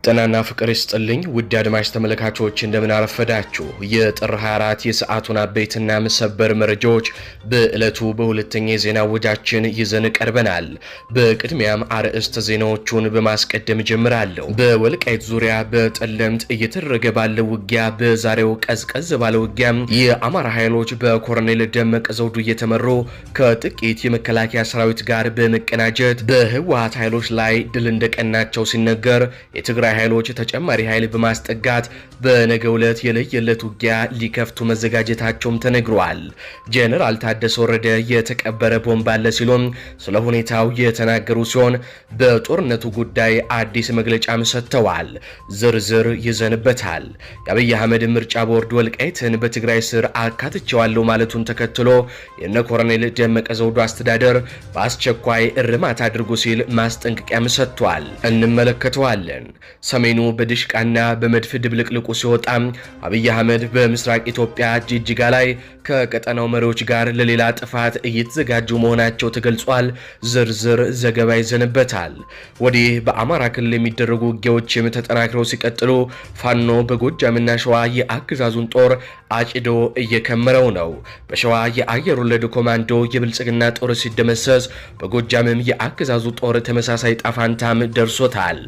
ጤናና ፍቅር ይስጥልኝ ውድ አድማጭ ተመልካቾች፣ እንደምን አረፈዳችሁ። የጥር 24 የሰዓቱን አበይትና ሰበር መረጃዎች በዕለቱ በሁለተኛ የዜና ወጃችን ይዘን ቀርበናል። በቅድሚያም አርዕስተ ዜናዎቹን በማስቀደም ጀምራለሁ። በወልቃይት ዙሪያ በጠለምት እየተደረገ ባለው ውጊያ በዛሬው ቀዝቀዝ ባለ ውጊያ የአማራ ኃይሎች በኮሎኔል ደመቀ ዘውዱ እየተመሩ ከጥቂት የመከላከያ ሰራዊት ጋር በመቀናጀት በህወሓት ኃይሎች ላይ ድል እንደቀናቸው ሲነገር፣ የትግራይ ኃይሎች ተጨማሪ ኃይል በማስጠጋት በነገው ዕለት የለየለት ውጊያ ሊከፍቱ መዘጋጀታቸውም ተነግሯል። ጄኔራል ታደሰ ወረደ የተቀበረ ቦምብ አለ ሲሉም ስለ ሁኔታው የተናገሩ ሲሆን በጦርነቱ ጉዳይ አዲስ መግለጫም ሰጥተዋል። ዝርዝር ይዘንበታል። የአብይ አህመድ ምርጫ ቦርድ ወልቃይትን በትግራይ ስር አካትቸዋለሁ ማለቱን ተከትሎ የነ ኮሎኔል ደመቀ ዘውዱ አስተዳደር በአስቸኳይ እርማት አድርጉ ሲል ማስጠንቀቂያም ሰጥቷል። እንመለከተዋለን። ሰሜኑ በድሽቃና በመድፍ ድብልቅልቁ ሲወጣ አብይ አህመድ በምስራቅ ኢትዮጵያ ጅጅጋ ላይ ከቀጠናው መሪዎች ጋር ለሌላ ጥፋት እየተዘጋጁ መሆናቸው ተገልጿል። ዝርዝር ዘገባ ይዘንበታል። ወዲህ በአማራ ክልል የሚደረጉ ውጊያዎችም ተጠናክረው ሲቀጥሉ ፋኖ በጎጃምና ሸዋ የአገዛዙን ጦር አጭዶ እየከመረው ነው። በሸዋ የአየር ወለድ ኮማንዶ የብልጽግና ጦር ሲደመሰስ፣ በጎጃምም የአገዛዙ ጦር ተመሳሳይ ጣፋንታም ደርሶታል።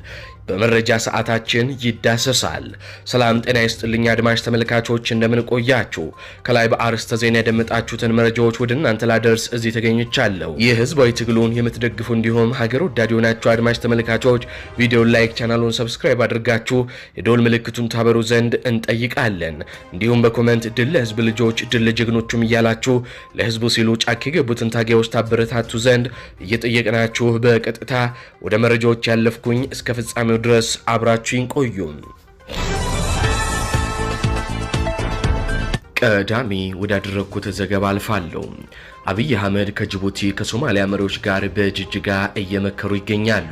በመረጃ ሰዓታችን ይዳሰሳል። ሰላም ጤና ይስጥልኝ አድማጭ ተመልካቾች፣ እንደምን ቆያችሁ? ከላይ በአርዕስተ ዜና ያደመጣችሁትን መረጃዎች ወደ እናንተ ላደርስ እዚህ ተገኝቻለሁ። ይህ ህዝባዊ ትግሉን የምትደግፉ እንዲሁም ሀገር ወዳድ የሆናችሁ አድማጭ ተመልካቾች ቪዲዮን like፣ ቻናሉን subscribe አድርጋችሁ የደወል ምልክቱን ታበሩ ዘንድ እንጠይቃለን። እንዲሁም በ comment ድል ለህዝብ ልጆች፣ ድል ለጀግኖቹም እያላችሁ ለህዝቡ ሲሉ ጫካ የገቡትን ታጋዮች ታበረታቱ ዘንድ እየጠየቅናችሁ በቀጥታ ወደ መረጃዎች ያለፍኩኝ፣ እስከ ፍጻሜው ድረስ አብራችሁኝ ቆዩ። ቀዳሚ ወዳደረግኩት ዘገባ አልፋለሁ። አብይ አህመድ ከጅቡቲ ከሶማሊያ መሪዎች ጋር በጅጅጋ እየመከሩ ይገኛሉ።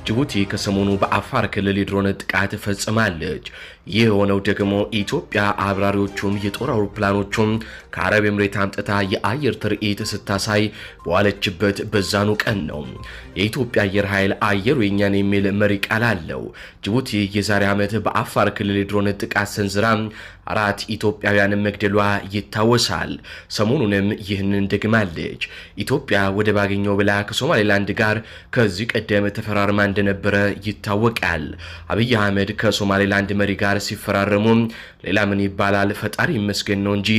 ጅቡቲ ከሰሞኑ በአፋር ክልል የድሮን ጥቃት ፈጽማለች። ይህ የሆነው ደግሞ ኢትዮጵያ አብራሪዎቹም የጦር አውሮፕላኖቹም ከአረብ ኤምሬት አምጥታ የአየር ትርኢት ስታሳይ በዋለችበት በዛኑ ቀን ነው። የኢትዮጵያ አየር ኃይል አየሩ የኛን የሚል መሪ ቃል አለው። ጅቡቲ የዛሬ ዓመት በአፋር ክልል የድሮን ጥቃት ሰንዝራ 4 ኢትዮጵያውያን መግደሏ ይታወሳል። ሰሞኑንም ይህንን ደግማለች። ኢትዮጵያ ወደብ አገኘው ብላ ከሶማሌላንድ ጋር ከዚህ ቀደም ተፈራርማ እንደነበረ ይታወቃል። አብይ አህመድ ከሶማሌላንድ መሪ ጋር ሲፈራረሙ ሌላ ምን ይባላል፣ ፈጣሪ ይመስገን ነው እንጂ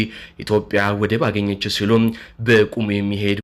ኢትዮጵያ ወደብ አገኘች ሲሉ በቁሙ የሚሄድ